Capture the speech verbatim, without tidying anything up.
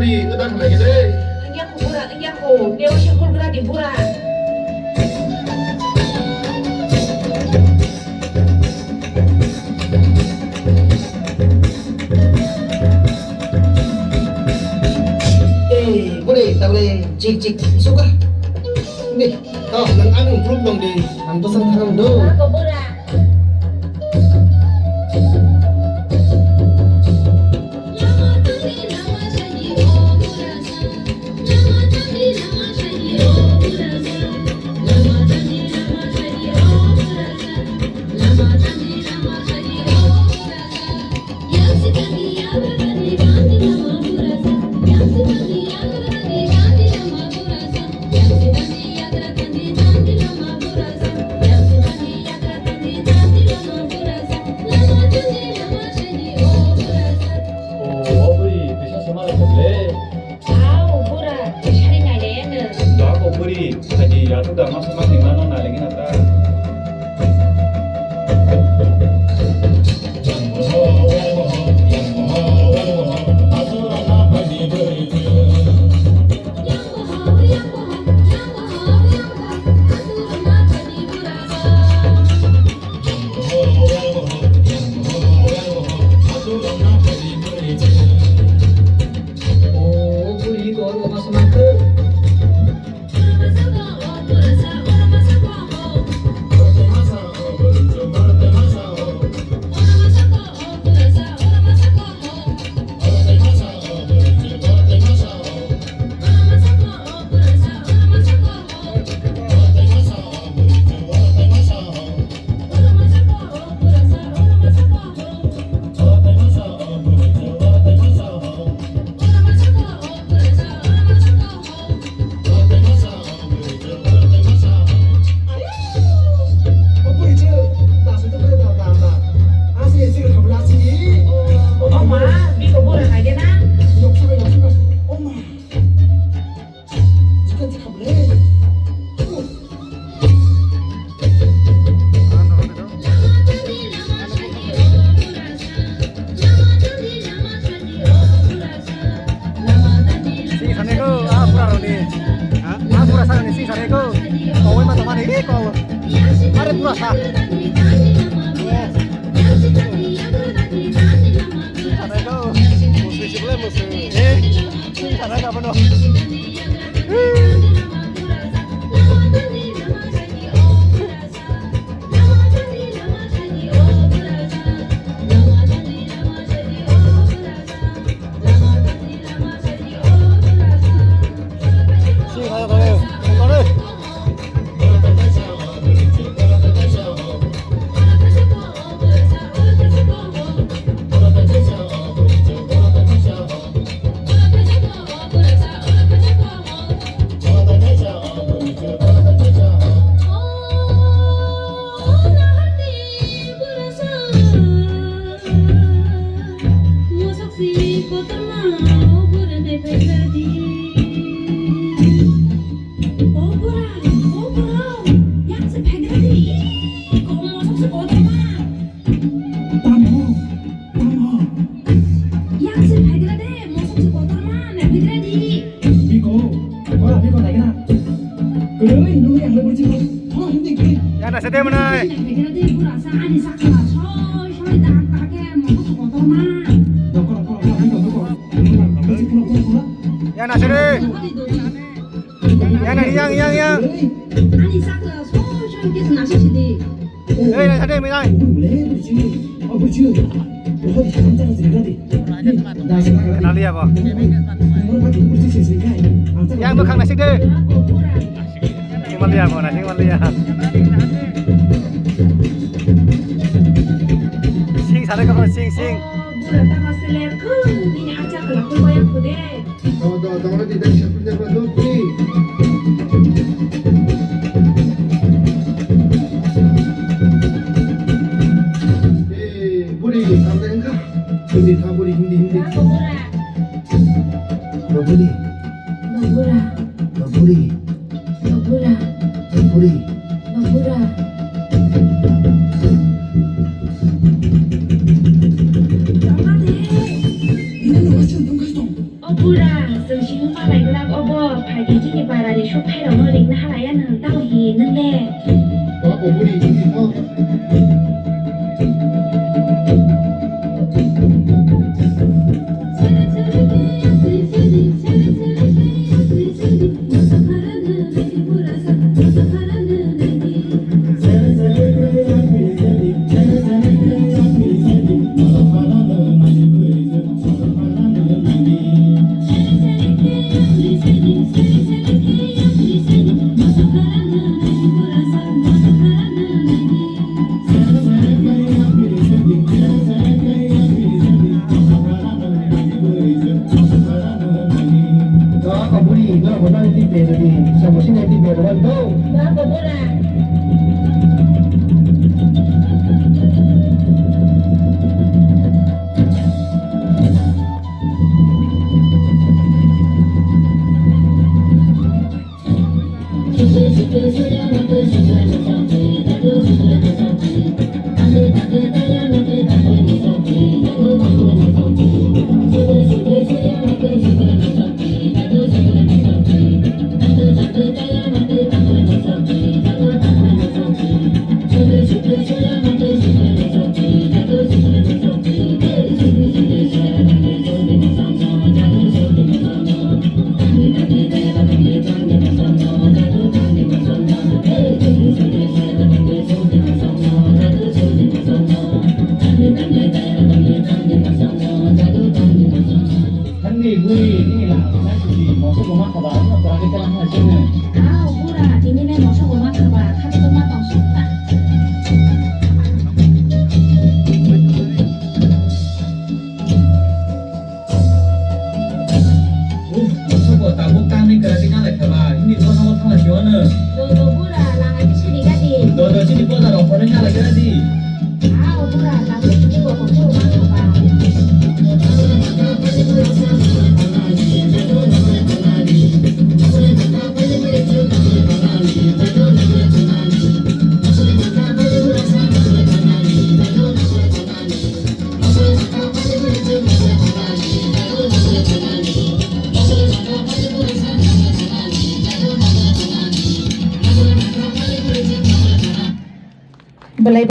Wngya kho bura, wngya kho. Neo se hol gra di bura. Eh, bure, tabule, jik, jik, suka. Ni, oh, nang anu group dong di, ang bosong thang do. Bura ko bura. O, o bwrwi, bisa se malai le. Au, bura, sari nai le nwng. Da ko bwrwi, haji ya to da ma sama ni ma no nai le na ta. Sing sanai ko, ah, pura roni. Ha? Ah, pura sa ni sing sanai ko. Kowai ma tongmani, eh, ko. Are pura sa. Sing sanai ko. Musu, musu, musu. Eh, sing sanai ka bono. Tamo, tamo. Yang se phaikra de, mosok se kotorma, naiphaikra di. Biko, ora biko naikra. Kwrwi nungwi ang le buji ko. Tho hindi kwrwi. Yang nasa de manai. Naiphaikra de, pura sa ani sakla, soi soi dak dak ke, mosok se kotorma. Dokor, dokor, dokor, dokor, dokor. Buji pura, pura, pura. Yang nasa de. Yang nari, yang, yang, yang. Ani sakla, soi soi ke nasa sidi. Ei, nai sade, mai nai. Naliya bo. Yang bwkhak naisik de. Sing maliya bo, naisik maliya. Sing sade ko, sing, sing. Tong, tong, tong, di, di, di, di, di, di. Eh, buri, tang, tang, ka. Hindi, tha, buri, hindi, hindi. Baburi. Baburi. Baburi. Babura. Baburi. Babura. Tama de. Ini lo, macam tungkas tong. O bura, Khe chini parani sukphairokno ringna halaya nwng, tamo hi nwng le? Ba bo buri chini no. Thangni bui nini la, nai sidi, mosok bo ma khaba, ano kwragwi khe lang hai sini. Ao, bura, tini nai mosok bo ma khaba, kha to ma tong suk ta. Uf, mosok bo tabuk tangni kwragwi nang lai khaba, hini dosa o thang lai sio ano. Do, do, bura, lang ai sini gadi. Do, do, sini boda rok khoroi nang lai gadi. Belai